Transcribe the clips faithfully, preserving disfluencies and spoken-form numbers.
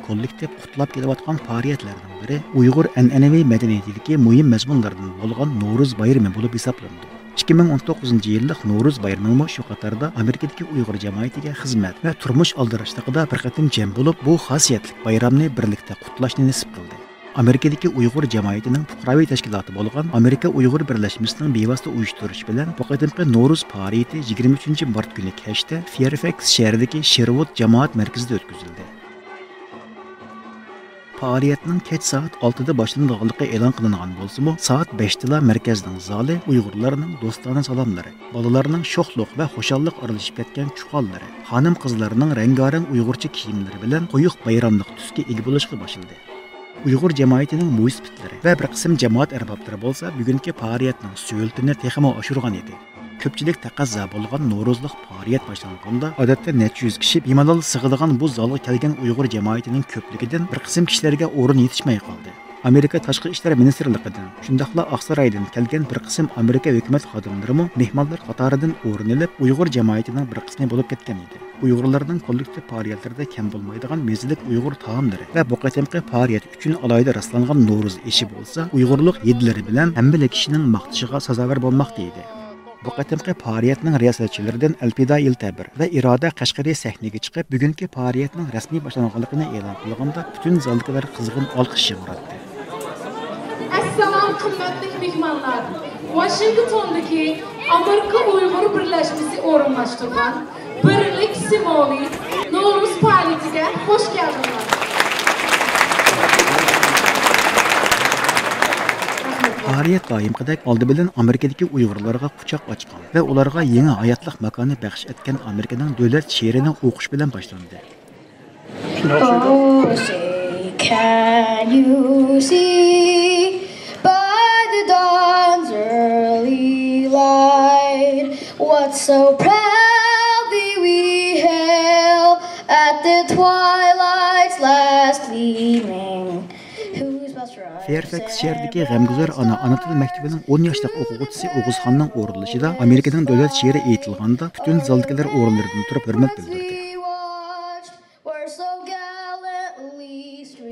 كوللېكتىپ قۇتلاپ كېلىۋاتقان پائالىيەتلەرنىڭ بىرى ئۇيغۇر ئەنئەنىۋى مەدەنىيىتىدىكى مۇھىم مەزمۇنلاردىن بولغان نورۇز بايرىمى بولۇپ ھېسابلىنىدۇ. ئىككى مىڭ ئون توققۇزىنچى يىللىق نورۇز بايرىمىمۇ شۇ قاتاردا ئامېرىكىدىكى ئۇيغۇر جامائىتىگە خىزمەت ۋە تۇرمۇش ئالدىراشلىقىدا بىر قېتىم جەم بولۇپ، بۇ خاسىيەتلىك بايرامنى بىرلىكتە قۇتلاشنى نېسىپ قىلدى. ئامېرىكىدىكى ئۇيغۇر جامائىتىنىڭ پۇقراۋى تەشكىلاتى بولغان ئامېرىكا ئۇيغۇر بىرلەشمىسىنىڭ بىۋاسىتە ئۇيۇشتۇرۇشى بىلەن بۇ قېتىمقى نورۇز پائالىيىتى يىگىرمە ئۈچىنچى مارت كۈنى كەچتە فېيرفەكس شەھىرىدىكى شېرۋۇد جامائەت مەركىزىدە ئۆتكۈزۈلدى. پائالىيەتنىڭ كەچ سائەت ئالتىدا باشلىنىدىغانلىقى ئېلان قىلىنغان بولسىمۇ، سائەت بەشتىلا مەركەزنىڭ زالى ئۇيغۇرلارنىڭ دوستانە سالاملىرى، بالىلارنىڭ شوخلۇق ۋە خۇشاللىق ئارىلىشىپ كەتكەن چۇقانلىرى، خانىم-قىزلارنىڭ رەڭگارەڭ ئۇيغۇرچە كىيىملىرى بىلەن قويۇق بايراملىق تۈسكە ئىگە بولۇشقا باشلىدى. ئۇيغۇر جامائىتىنىڭ مويسىپىتلىرى ۋە بىر قىسىم جامائەت ئەربابلىرى بولسا بۈگۈنكى پائالىيەتنىڭ سۆلىتىنى تېخىمۇ ئاشۇرغان ئىدى. كۆپچىلىك تەقەززا بولغان نورۇزلۇق پائالىيەت باشلانغاندا، ئادەتتە نەچچە يۈز كىشى بىمالال سىغىدىغان بۇ زالغا كەلگەن ئۇيغۇر جامائىتىنىڭ كۆپلۈكىدىن بىر قىسىم كىشىلەرگە ئورۇن يېتىشمەي قالدى. ئامېرىكا تاشقى ئىشلار مىنىستىرلىقىدىن، شۇنداقلا ئاقسارايدىن كەلگەن بىر قىسىم ئامېرىكا ھۆكۈمەت خادىملىرىمۇ مېھمانلار قاتارىدىن ئورۇن ئېلىپ، ئۇيغۇر جامائىتىنىڭ بىر قىسمى بولۇپ كەتكەن ئىدى. ئۇيغۇرلارنىڭ كوللېكتىپ پائالىيەتلىرىدە كەم بولمايدىغان مېزىلىك ئۇيغۇر تائاملىرى ۋە بۇ قېتىمقى پائالىيەت ئۈچۈن ئالاھىدە راسلانغان نورۇز ئېشى بولسا، ئۇيغۇرلۇق ھىدلىرى بىلەن ھەممىلا كىشىنىڭ ماختىشىغا سازاۋەر بولماقتا ئىدى. بۇ قېتىمقى پائالىيەتنىڭ رىياسەتچىلىرىدىن ئەلپىدا ئىلتەبىر ۋە ئىرادە قەشقىرى سەھنىگە چىقىپ، بۈگۈنكى پائالىيەتنىڭ رەسمىي باشلانغانلىقىنى ئېلان قىلغاندا، پۈتۈن زالدىكىلەر قىزغىن ئالقىش ياڭراتتى. ئەسسالام، قىممەتلىك مېھمانلار! ۋاشىنگتوندىكى ئامېرىكا ئۇيغۇر بىرلەشمىسى ئورۇنلاشتۇرغان بىرلىك سىمۋولى نورۇز پائالىيىتىگە خوش كەلدىڭلار! پائالىيەت دائىمقىدەك ئالدى بىلەن ئامېرىكىدىكى ئۇيغۇرلارغا قۇچاق ئاچقان ۋە ئۇلارغا يېڭى ھاياتلىق ماكانى بەخش ئەتكەن ئامېرىكىنىڭ دۆلەت شېئىرىنى ئوقۇش بىلەن باشلاندى. Oh, say, can you see by the dawn's early light what so proudly we hailed at the twilight's last gleaming? Whose bus rides فېيرفەكس شەھىرىدىكى غەمگۈزار ئانا ئانا تىل مەكتىپىنىڭ ئون ياشلىق ئوقۇغۇچىسى ئوغۇزخاننىڭ ئورۇنلىشىدا ئامېرىكىنىڭ دۆلەت شېئىرى ئېيتىلغاندا، پۈتۈن زالدىكىلەر ئورۇنلىرىدىن تۇرۇپ ھۆرمەت بىلدۈردى.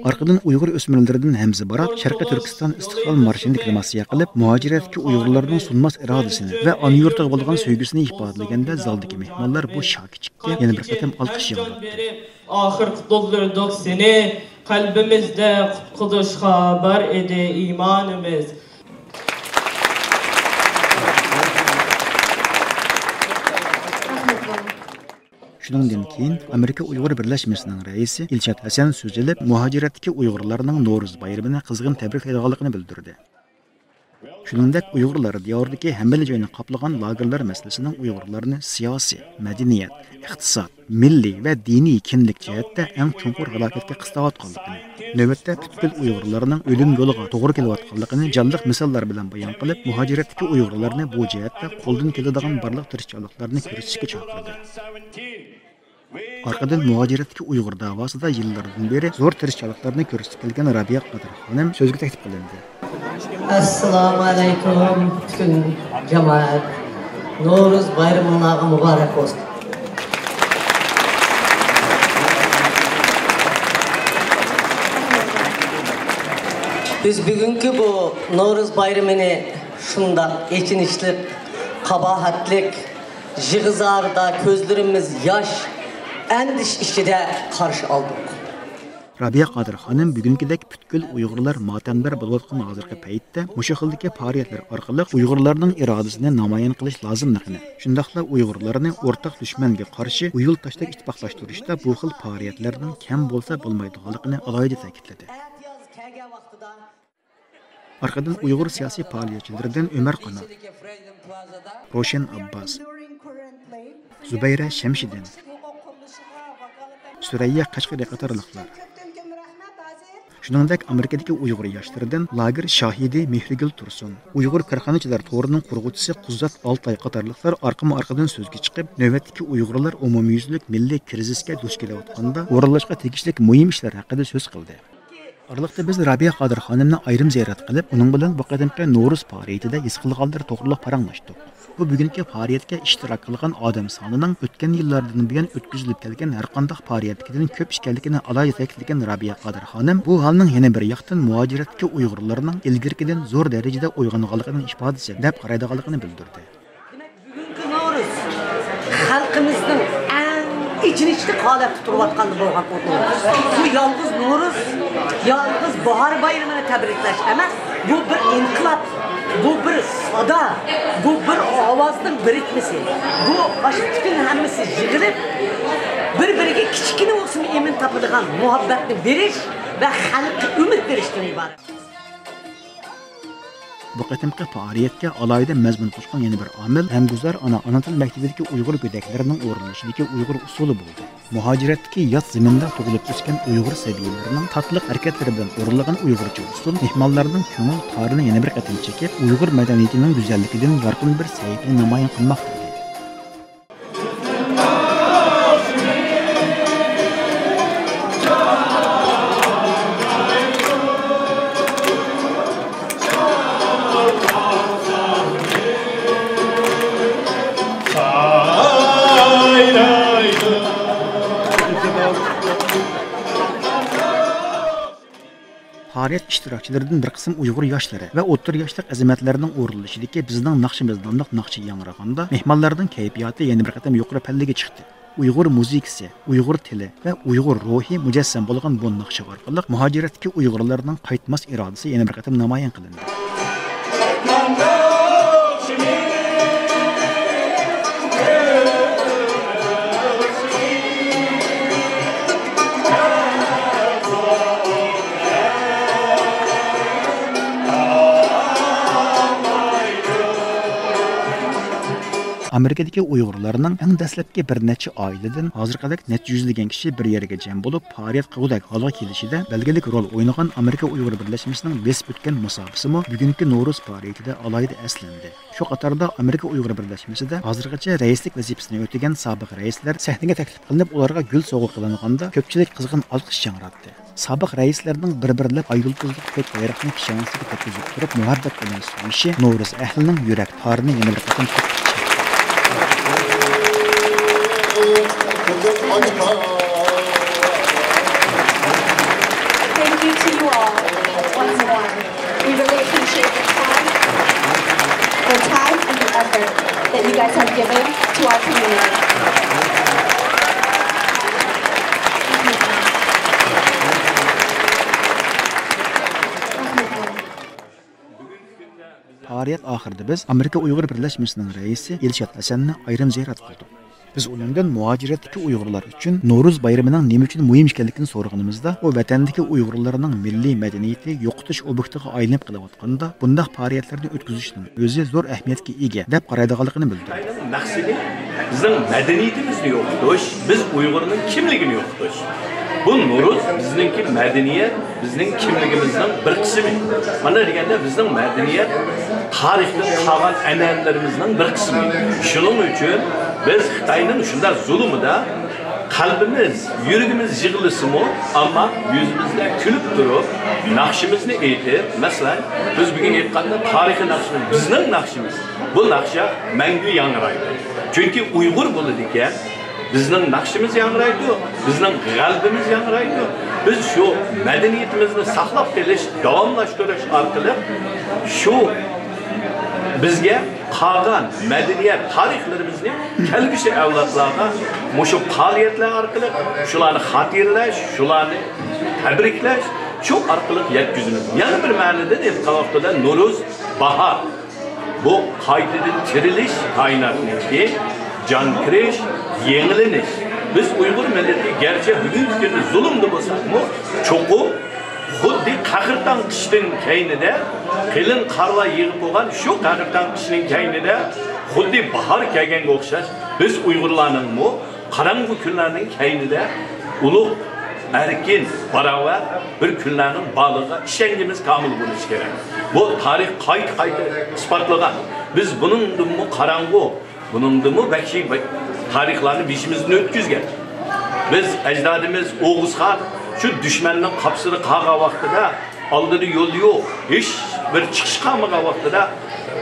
ئارقىدىن ئۇيغۇر ئۆسمۈرلىرىدىن ھەمزە باراق شەرقىي تۈركىستان ئىستىقلال مارشىنى دېكلاماتسىيە قىلىپ، مۇھاجىرەتتىكى ئۇيغۇرلارنىڭ سۇنماس ئىرادىسىنى ۋە ئانا يۇرتىغا بولغان سۆيگۈسىنى ئىپادىلىگەندە، زالدىكى مېھمانلار بۇ شاكىچىككە يەنە بىر قېتىم ئالقىش ياڭراتتى. ئاخىر قۇتۇلدۇردۇق سېنى، قەلبىمىزدە قۇتقۇزۇشقا بار ئىدى ئىمانىمىز. شۇنىڭدىن كېيىن ئامېرىكا ئۇيغۇر بىرلەشمىسىنىڭ رەئىسى ئىلشات ھەسەن سۆز ئېلىپ، مۇھاجىرەتتىكى ئۇيغۇرلارنىڭ نورۇز بايرىمىنى قىزغىن تەبرىكلەيدىغانلىقىنى بىلدۈردى. شۇنىڭدەك ئۇيغۇرلار دىيارىدىكى ھەممىلا جاينى قاپلىغان لاگېرلار مەسىلىسىنىڭ ئۇيغۇرلارنى سىياسىي، مەدەنىيەت، ئىقتىساد، مىللىي ۋە دىنىي كىملىك جەھەتتە ئەڭ چوڭقۇر ھالاكەتكە قىستاۋاتقانلىقىنى، نۆۋەتتە پۈتكۈل ئۇيغۇرلارنىڭ ئۆلۈم يولىغا توغرا كېلىۋاتقانلىقىنى جانلىق مىساللار بىلەن بايان قىلىپ، مۇھاجىرەتتىكى ئۇيغۇرلارنى بۇ جەھەتتە قولدىن كېلىدىغان بارلىق تىرىشچانلىقلارنى كۆرسىتىشكە چاقىردى. ئارقىدىن مۇھاجىرەتتىكى ئۇيغۇر داۋاسىدا يىللاردىن بېرى زور تىرىشچانلىقلارنى كۆرسىتىپ كەلگەن رابىيە قادىر خانىم سۆزگە تەكلىپ قىلىندى. ئەسسالامۇ ئەلەيكۇم، پۈتۈن جامائەت. نورۇز بايرىمىڭلارغا مۇبارەك بولسۇن. بىز بۈگۈنكى بۇ نورۇز بايرىمىنى شۇنداق ئېچىنىشلىق، قاباھەتلىك، يىغا-زاردا، كۆزلىرىمىز ياش، ئەندىشە ئىچىدە قارشى ئالدۇق. رابىيە قادىر خانىم بۈگۈنكىدەك پۈتكۈل ئۇيغۇرلار ماتەمدار بولۇۋاتقان ھازىرقى پەيتتە مۇشۇ خىلدىكى پائالىيەتلەر ئارقىلىق ئۇيغۇرلارنىڭ ئىرادىسىنى نامايان قىلىش لازىملىقىنى، شۇنداقلا ئۇيغۇرلارنى ئورتاق دۈشمەنگە قارشى ئۇيۇل تاشتەك ئىتتىپاقلاشتۇرۇشتا بۇ خىل پائالىيەتلەرنىڭ كەم بولسا بولمايدىغانلىقىنى ئالاھىدە تەكىتلىدى. ئارقىدىن ئۇيغۇر سىياسىي پائالىيەتچىلىرىدىن ئۆمەر قانات، روشەن ئابباس، زۇبەيرە شەمشىدىن، سۈرەييە قەشقىرى قاتارلىقلار، شۇنىڭدەك ئامېرىكىدىكى ئۇيغۇر ياشلىرىدىن لاگېر شاھىدى مېھرىگۈل تۇرسۇن، ئۇيغۇر كارخانىچىلار تورىنىڭ قۇرغۇچىسى قۇززات ئالتاي قاتارلىقلار ئارقىمۇ ئارقىدىن سۆزگە چىقىپ، نۆۋەتتىكى ئۇيغۇرلار ئومۇميۈزلۈك مىللىي كىرىزىسكە دۇچ كېلىۋاتقاندا ئورۇنلاشقا تېگىشلىك مۇھىم ئىشلار ھەققىدە سۆز قىلدى. ئارىلىقتا بىز رابىيە قادىر خانىمنى ئايرىم زىيارەت قىلىپ، ئۇنىڭ بىلەن بۇ قېتىمقى نورۇز پائالىيىتىدە ھېس قىلغانلىرى توغرىلىق پاراڭلاشتۇق. بۇ بۈگۈنكى پائالىيەتكە ئىشتىراك قىلغان ئادەم سانىنىڭ ئۆتكەن يىللاردىن بۇيان ئۆتكۈزۈلۈپ كەلگەن ھەرقانداق پائالىيەتتىكىدىن كۆپ ئىكەنلىكىنى ئالاھىدە تەكىتلىگەن رابىيە قادىر خانىم بۇ ھالنىڭ يەنە بىر ياقتىن مۇھاجىرەتتىكى ئۇيغۇرلارنىڭ ئىلگىرىكىدىن زور دەرىجىدە ئويغانغانلىقىنىڭ ئىپادىسى دەپ قارايدىغانلىقىنى بىلدۈردى. دېمەك، بۈگۈنكى نورۇز خەلقىمىزنىڭ ئەڭ ئېچىنىشلىق ھالەتتە تۇرۇۋاتقاندا بولغان ئۇ نورۇز. بۇ يالغۇز نورۇز، يالغۇز باھار بايرىمىنى تەبرىكلەش ئەمەس، بۇ بىر ئىنقىلاب، بۇ بىر سادا، بۇ بىر ئاۋازنىڭ بىرىكمىسى. بۇ ئاشۇ پۈتۈن ھەممىسى يىغىلىپ، بىر-بىرىگە كىچىككىنە بولسىمۇ ئىمىن تاپىدىغان مۇھەببەتنى بېرىش ۋە خەلققە ئۈمىد بېرىشتىن ئىبارەت. بۇ قېتىمقى پائالىيەتكە ئالاھىدە مەزمۇن قوشقان يەنە بىر ئامىل غەمگۈزار ئانا ئانا تىل مەكتىپىدىكى ئۇيغۇر گۆدەكلىرىنىڭ ئورۇنلىشىدىكى ئۇيغۇر ئۇسسۇلى بولدى. مۇھاجىرەتتىكى يات زېمىندا تۇغۇلۇپ ئۆسكەن ئۇيغۇر سەبىيلىرىنىڭ تاتلىق ھەرىكەتلىرى بىلەن ئورۇنلىغان ئۇيغۇرچە ئۇسسۇل مېھمانلارنىڭ كۆڭۈل تارىنى يەنە بىر قېتىم چېكىپ، ئۇيغۇر مەدەنىيىتىنىڭ گۈزەللىكىدىن يارقىن بىر سەھىپىنى نامايان قىلماقتا ئىدى. پائالىيەت ئىشتىراكچىلىرىدىن بىر قىسىم ئۇيغۇر ياشلىرى ۋە ئوتتۇرا ياشلىق ئەزىمەتلەرنىڭ ئورۇنلىشىدىكى بىزنىڭ ناخشىمىز ناملىق ناخشا ياڭرىغاندا، مېھمانلارنىڭ كەيپىياتى يەنە بىر قېتىم يۇقىرى پەللىگە چىقتى. ئۇيغۇر مۇزىكىسى، ئۇيغۇر تىلى ۋە ئۇيغۇر روھى مۇجەسسەم بولغان بۇ ناخشا ئارقىلىق مۇھاجىرەتتىكى ئۇيغۇرلارنىڭ قايتماس ئىرادىسى يەنە بىر قېتىم نامايان قىلىندى. ئامېرىكىدىكى ئۇيغۇرلارنىڭ ئەڭ دەسلەپكى بىر نەچچە ئائىلىدىن ھازىرغىدەك نەچچە يۈزلىگەن كىشى بىر يەرگە جەم بولۇپ، پائالىيەت قىلغۇدەك ھالغا كېلىشىدە بەلگىلىك رول ئوينىغان ئامېرىكا ئۇيغۇر بىرلەشمىسىنىڭ بېسىپ ئۆتكەن مۇساپىسىمۇ بۈگۈنكى نورۇز پائالىيىتىدە ئالاھىدە ئەسلەندى. شۇ قاتاردا ئامېرىكا ئۇيغۇر بىرلەشمىسىدە ھازىرغىچە رەئىسلىك ۋەزىپىسىنى ئۆتىگەن سابىق رەئىسلەر سەھنىگە تەكلىپ قىلىنىپ، ئۇلارغا گۈل سوۋغا قىلىنغاندا، كۆپچىلىك قىزغىن ئالقىش ياڭراتتى. سابىق رەئىسلەرنىڭ بىر-بىرلەپ ئاي يۇلتۇزلۇق كۆك بايراقنى پېشانىسىگە تەگكۈزۈپ تۇرۇپ، مۇھەببەت بىلەن سۆيۈشى نورۇز ئەھلىنىڭ يۈرەك تارىنى يەنە بىر قېتىم قاتتىق چاقتى. Thank you to you all once more. We really appreciate the time, the time and the effort that you guys have given to our community. پائالىيەت ئاخىرىدا بىز ئامېرىكا ئۇيغۇر بىرلەشمىسىنىڭ رەئىسى ئىلشات ھەسەننى ئايرىم زىيارەت قىلدۇق. بىز ئۇنىڭدىن مۇھاجىرەتتىكى ئۇيغۇرلار ئۈچۈن نورۇز بايرىمىنىڭ نېمە ئۈچۈن مۇھىم ئىكەنلىكىنى سورىغىنىمىزدا، ئۇ ۋەتەندىكى ئۇيغۇرلارنىڭ مىللىي مەدەنىيىتى يوقىتىش ئوبيېكتىغا ئايلىنىپ قېلىۋاتقاندا، بۇنداق پائالىيەتلەرنى ئۆتكۈزۈشنىڭ ئۆزى زور ئەھمىيەتكە ئىگە، دەپ قارايدىغانلىقىنى بىلدۈردى. مەقسىتى بىزنىڭ مەدەنىيىتىمىزنى يوقىتىش، بىز ئۇيغۇرنىڭ كىملىكىنى يوقىتىش. بۇ نورۇز بىزنىڭكى مەدەنىيەت، بىزنىڭ كىملىكىمىزنىڭ بىر قىسمى. مانا دېگەندە بىزنىڭ مەدەنىيەت تارىختىن قالغان ئەنئەنىلىرىمىزنىڭ بىر قىسمى. شۇنىڭ ئۈچۈن بىز خىتاينىڭ شۇنداق زۇلۇمىدا قەلبىمىز، يۈرىكىمىز يىغلىسىمۇ، ئەمما يۈزىمىزدە كۈلۈپ تۇرۇپ، ناخشىمىزنى ئېيتىپ، مەسىلەن، بىز بۈگۈن ئېيتقاندا تارىخىي ناخشىمىز، بىزنىڭ ناخشىمىز، بۇ ناخشا مەڭگۈ ياڭرايدۇ. چۈنكى ئۇيغۇر بولىدىكەن، بىزنىڭ ناخشىمىز ياڭرايدۇ، بىزنىڭ غەلىبىمىز ياڭرايدۇ. بىز شۇ مەدەنىيىتىمىزنى ساقلاپ قېلىش، داۋاملاشتۇرۇش ئارقىلىق شۇ بىزگە قالغان مەدەنىيەت تارىخلىرىمىزنى كەلگۈسى ئەۋلادلارغا مۇشۇ پائالىيەتلەر ئارقىلىق شۇلارنى خاتىرىلەش، شۇلارنى تەبرىكلەش، شۇ ئارقىلىق يەتكۈزىمىز. يەنە بىر مەنىدىن ئېيتقان ۋاقتىدا نورۇز، باھار. بۇ قايتىدىن تىرىلىش، كائىناتنىڭكى جان كىرىش، يېڭىلىنىش. بىز ئۇيغۇر مىللىتى گەرچە بۈگۈنكى كۈندە زۇلۇمدا بولساقمۇ، چوقۇم خۇددى قەھرىتان قىشنىڭ كەينىدە، قېلىن قارلار يېغىپ بولغان شۇ قەھرىتان قىشنىڭ كەينىدە، خۇددى باھار كەلگەنگە ئوخشاش، بىز ئۇيغۇرلارنىڭمۇ قاراڭغۇ كۈنلەرنىڭ كەينىدە ئۇلۇغ، ئەركىن، باراۋەر بىر كۈنلەرنىڭ بارلىقىغا ئىشەنچىمىز كامىل بولۇشى كېرەك. بۇ تارىخ قايتا-قايتا ئىسپاتلىغان. بىز بۇنىڭدىنمۇ قاراڭغۇ، بۇنىڭدىنمۇ ۋەھشىي تارىخلارنى بېشىمىزدىن ئۆتكۈزگەن. بىز ئەجدادىمىز ئوغۇزخان شۇ دۈشمەننىڭ قاپىسىدا قالغان ۋاقتىدا، ئالدىدا يول يوق، ھېچ بىر چىقىش قالمىغان ۋاقتىدا،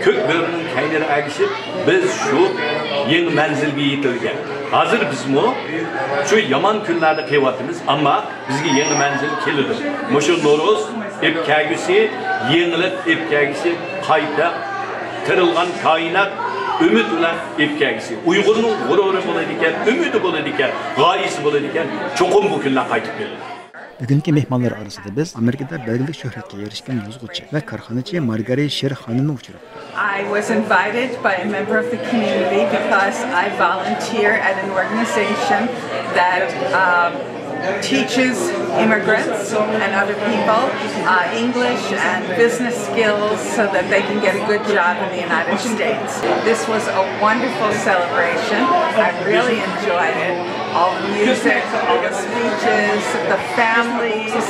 كۆك بۆرىنىڭ كەينىدە ئەگىشىپ، بىز شۇ يېڭى مەنزىلگە يېتىلگەن. ھازىر بىزمۇ شۇ يامان كۈنلەردە قېلىۋاتىمىز، ئەمما بىزگە يېڭى مەنزىل كېلىدۇ. مۇشۇ نورۇز ئېلىپ كەلگۈسى، يېڭىلىق ئېلىپ كەلگۈسى، قايتا تىرىلغان كائىنات ئۈمىد بىلەن ئېلىپ كەلگۈسى. ئۇيغۇرنىڭ غۇرۇرى بولىدىكەن، ئۈمىدى بولىدىكەن، غايىسى بولىدىكەن، چوقۇم بۇ كۈنلەر قايتىپ كېلىدۇ. بۈگۈنكى مېھمانلار ئارىسىدا بىز ئامېرىكىدا بەلگىلىك شۆھرەتكە ئېرىشكەن يازغۇچى ۋە كارخانىچى مارگارى شېر خانىمنى ئۇچراتتۇق. I was invited by a member of the community because I volunteer at an organization that um, teaches immigrants and other people uh, English and business skills so that they can get a good job in the United States. This was a wonderful celebration. I really enjoyed it. All the music, all the speeches, the families,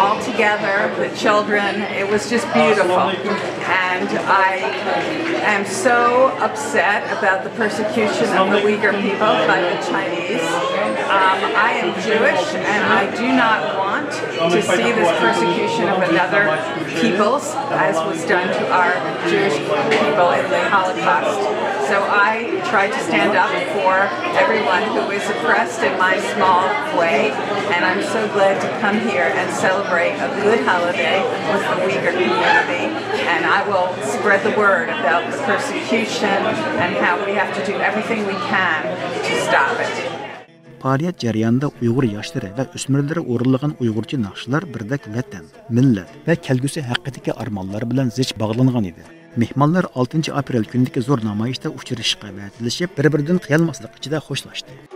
all together, the children. It was just beautiful. And I am so upset about the persecution of the Uyghur people by the Chinese. Um, I am Jewish, and I do not want to see this persecution of another peoples as was done to our Jewish people in the Holocaust. So I try to stand up for everyone who is oppressed in my small way, and I'm so glad to come here and celebrate a good holiday with the Uyghur community. And I will spread the word about the persecution and how we have to do everything we can to stop it. پائالىيەت جەريانىدا ئۇيغۇر ياشلىرى ۋە ئۆسمۈرلىرى ئورۇنلىغان ئۇيغۇرچە ناخشىلار بىردەك ۋەتەن، مىللەت ۋە كەلگۈسى ھەققىدىكى ئارمانلار بىلەن زىچ باغلانغان ئىدى. مېھمانلار ئالتىنچى ئاپرېل كۈنىدىكى زور نامايىشتا ئۇچرىشىشقا ۋەدىلىشىپ، بىر-بىرىدىن قىيالماسلىق ئىچىدە خوشلاشتى.